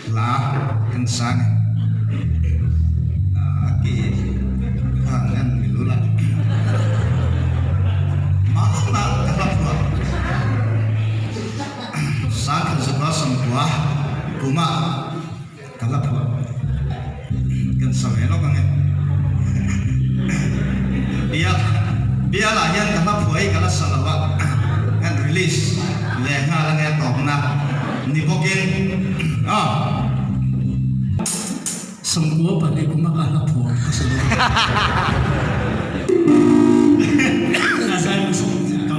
Hla kan sang a ke khan ngan mi lul a mah ka hla phuah sangkhat zakua sangkua kuma ka hla phuah kan sa ve lawk ange bial bialah hian ka hla phuah hi ka la sa lo a kan release ve nghal ange tawpna ni bawkin a. Sangkua pahnih kuma ka hla phuah ka sa lo a. Ka zai hmasa ko.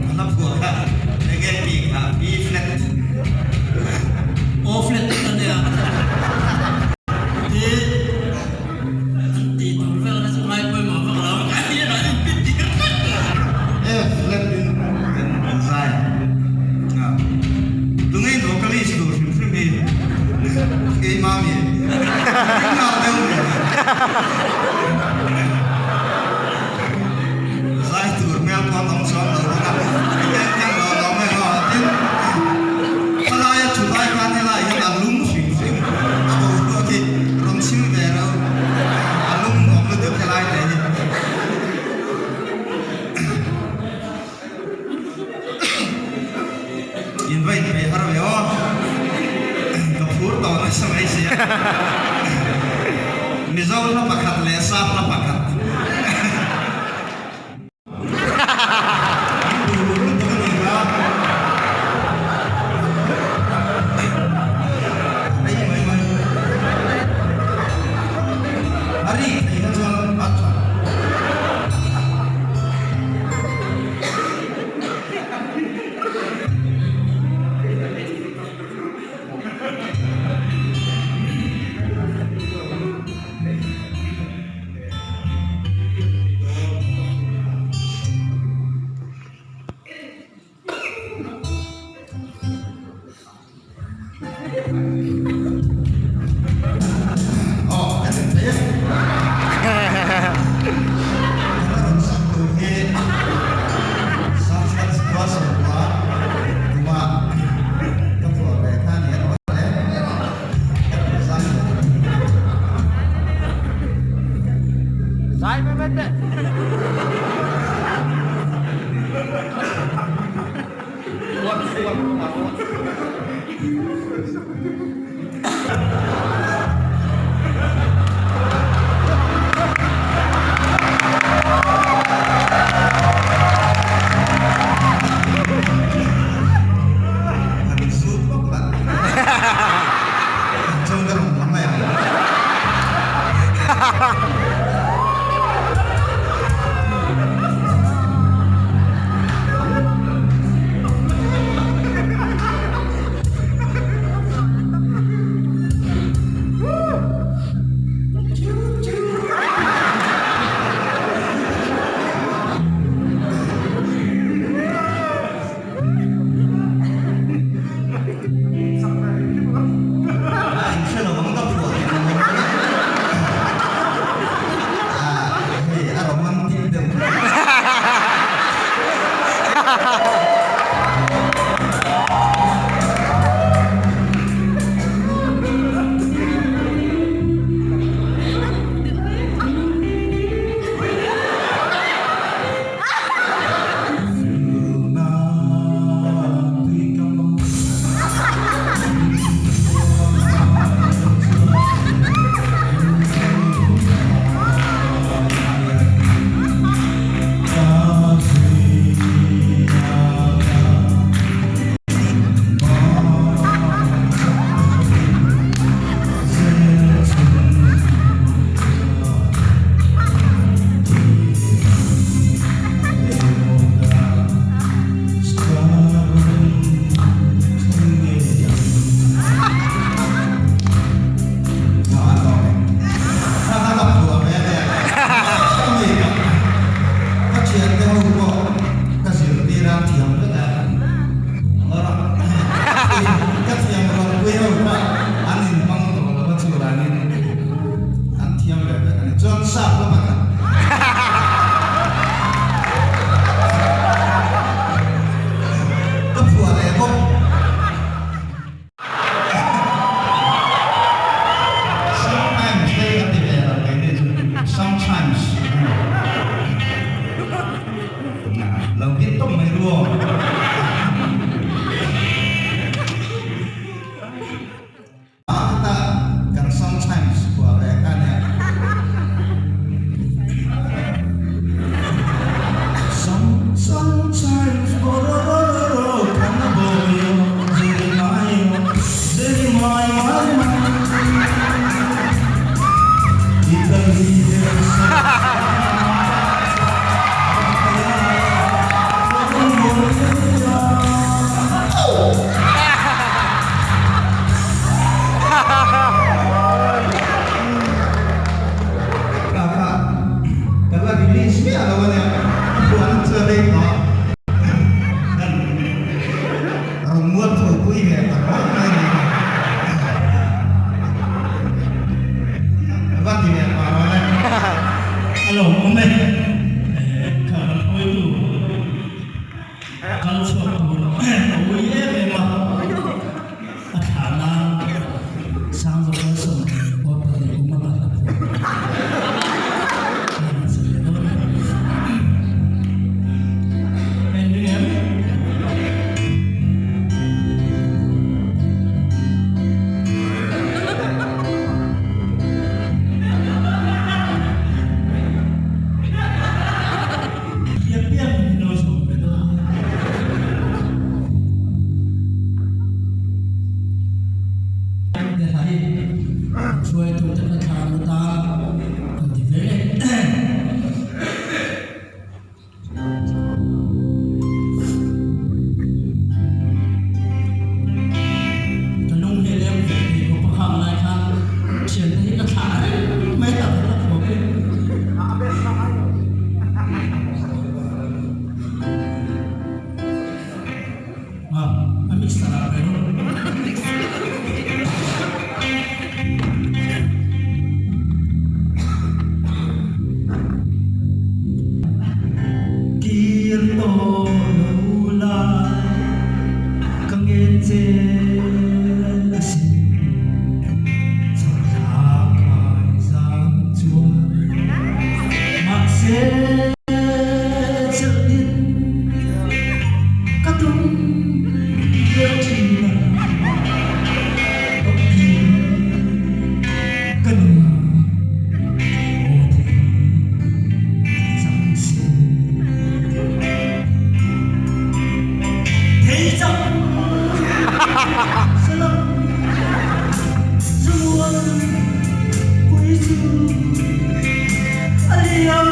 Hla phuah kha enge B kha B flat. O flat a nia. Ti an tih tur vel kha chu ngai pawimawh vak lo ka ti a in pit tir tlat. F flat in kan zai a. Tunge vocalist tur hrim hrim hi keimah mi ringnal deuh mi zai tur hmel pawh an awm chuang lo bawk a, eng eng lo an awm emaw tin khalaia thu lai khan helai hian a lum hrim hrim a boruak hi rawn chhim ve lo a lum nuam lutuk helai te hi. In va inpeih har ve aw. Ka phur tawh nasa mai sia. Mizo hla pakhat leh Sap hla pakhat. An duh luh lutuk a nih kha. Ei mai mai. A rik thei kha chuan a tha. sap lamah khan. Ka phuah leh bawk. Sometimes te a ti ve lo kei te chu sometimes lo hit tawp mai ru aw. Khata kan sometimes phuah ve kha nia. Sometimes Ka la release miah lo a nia, a phuahna chu a rei tawh a, rawn mual tho pui ve ta rawt mai ni kha. A va ti ve pah rawn e. A lawmawm e, kha kan hawitu kal chhuak tur a ui em em a, a thlah nan Sangzawka sawmhnih pawh pahnih kum a ka hla phuah a sa leh dawn a. En ring em? Piak piak in lo zawm ve dawn a. Hei hruaitute ka thlan atan kan ti ve e. Ka lung hi lem ve tih pawh ka khak lai khan thiante hi ka thlah reng mai tak ka thawk i. A mixer ah pe rawh. Kir tawh lo la ka ngen che asin chawhla kai zang chuan mahse chelhin ka tum leh thin a tawpin ka nu aw thei chang si thei chang salam chuan pui chu a liam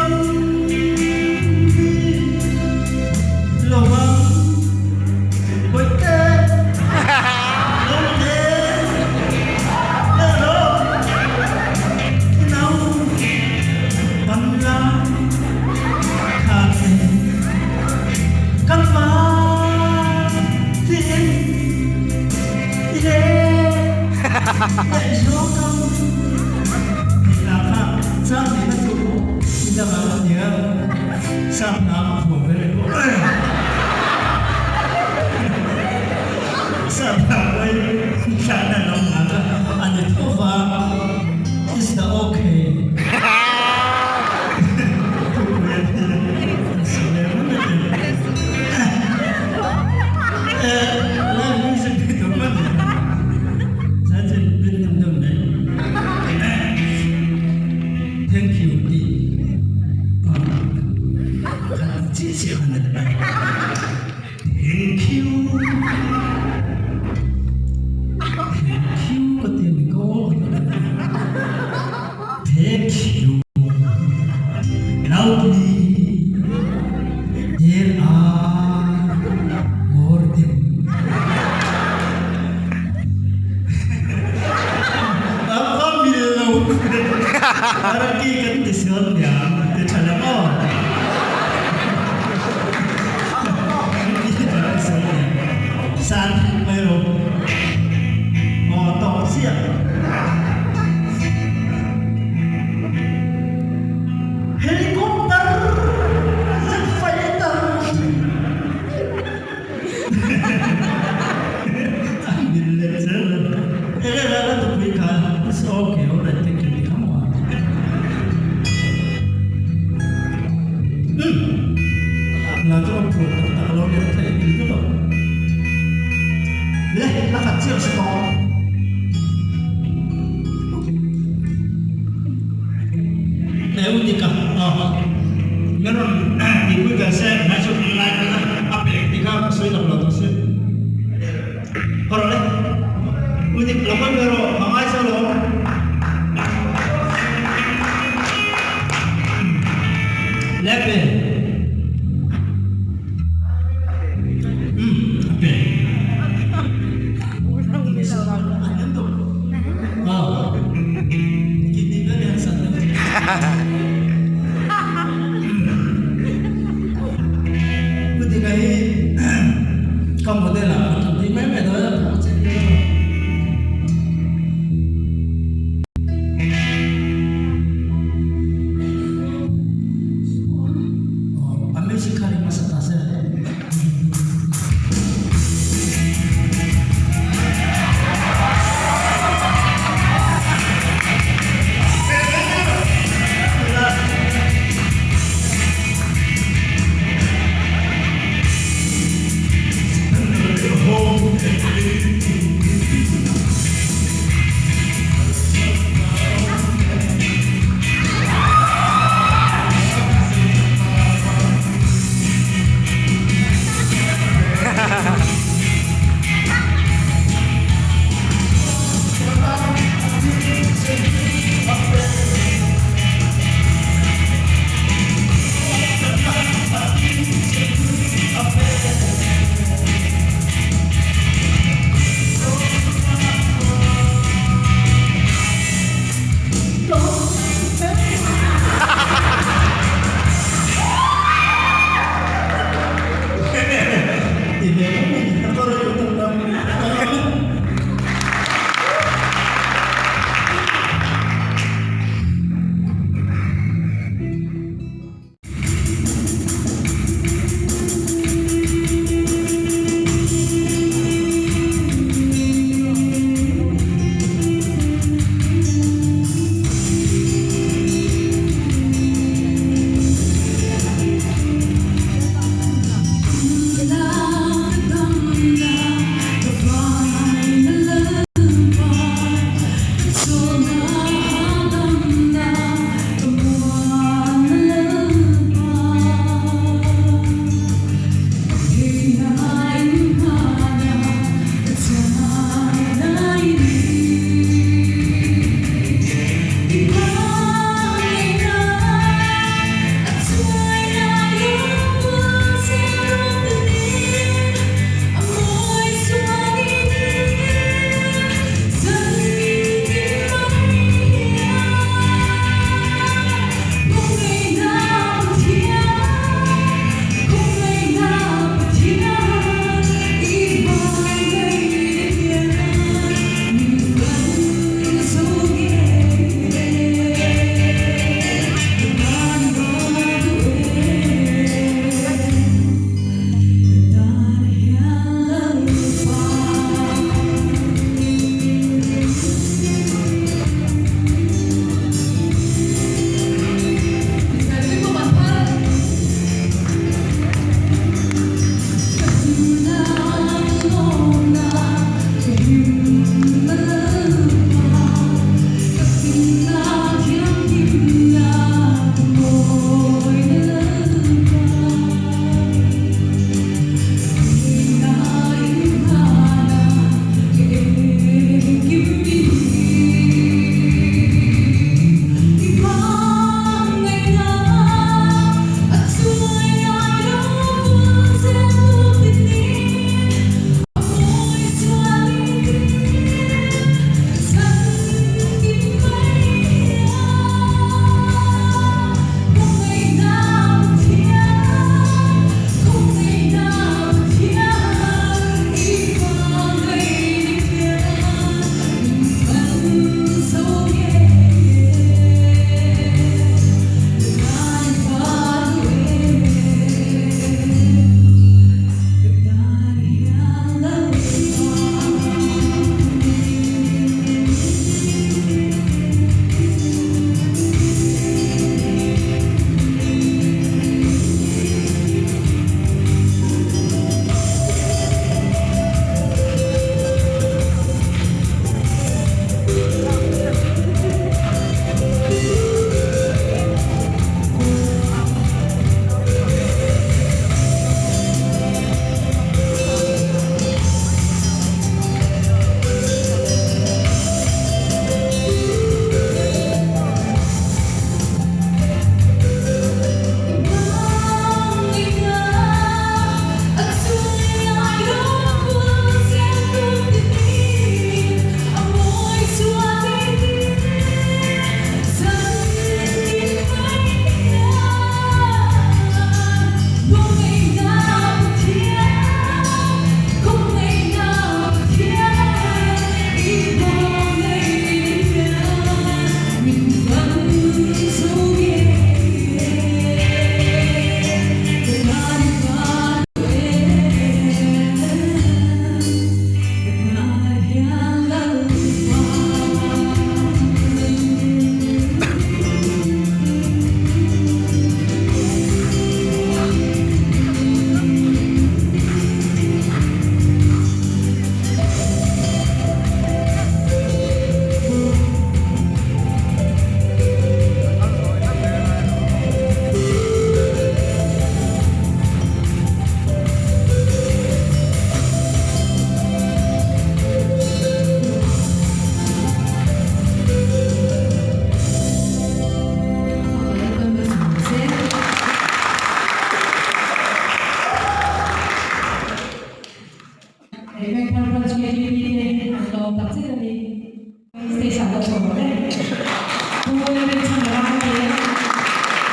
lo ang bawihte lo te leh rawh i nau ban la kha che kan van tiin i le leh zawk ang tih lah kha chang nih na chu i dang ang a nia sang hna a phuah ve leh pawh sang hna pawhin thlah na lo nghak a a ni tho va is the okay Thank you tih khan ti chiah chiah khan a ti mai. Thank you. Thank you ka ti a ni ko. Thank you. Loudly. There are more them. A mil lo Araki kan ti sual niang ti tha lam aw. San mai ro. Aw tawh chiah. E u dik a aw min rawn tihpui ve se ngai chu lai kha a pek tih kha ka sawi tak lo tawh si. Haw rawh le. U dik lo hawi ve rawh ka ngai cho lo. Le pe. Umm a pe. Ka model ah ka tih mai mai dawn a phawk che nia. A music kha ring hmasa ta se.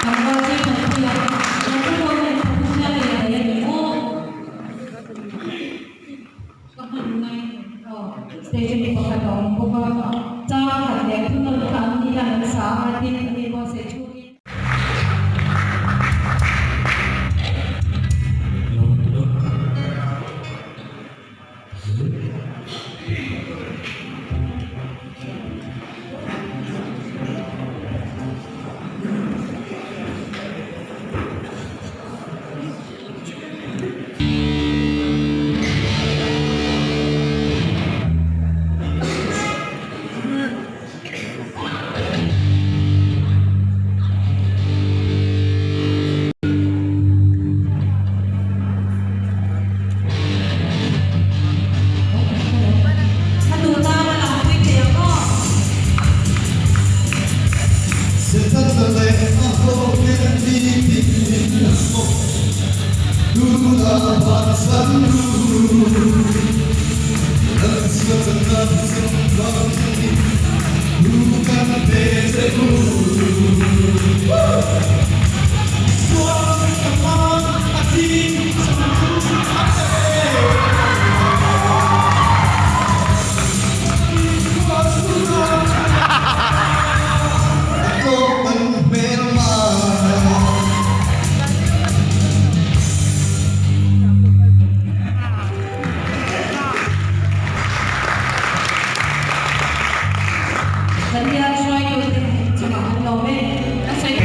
Tlangval chu Thanpuia, Thanpuia hian Thanpuia leh a nei a ni maw? Ka hman ngai aw. Stage a mi pakhat a awm bawk a, chang khat leh thunawn kha an ni hian an sa a, tin a ni buatsaih chhungin. A duh tan a lang pui thei ang aw. Kan bial hruaitute chungah an lawm e. A sawi.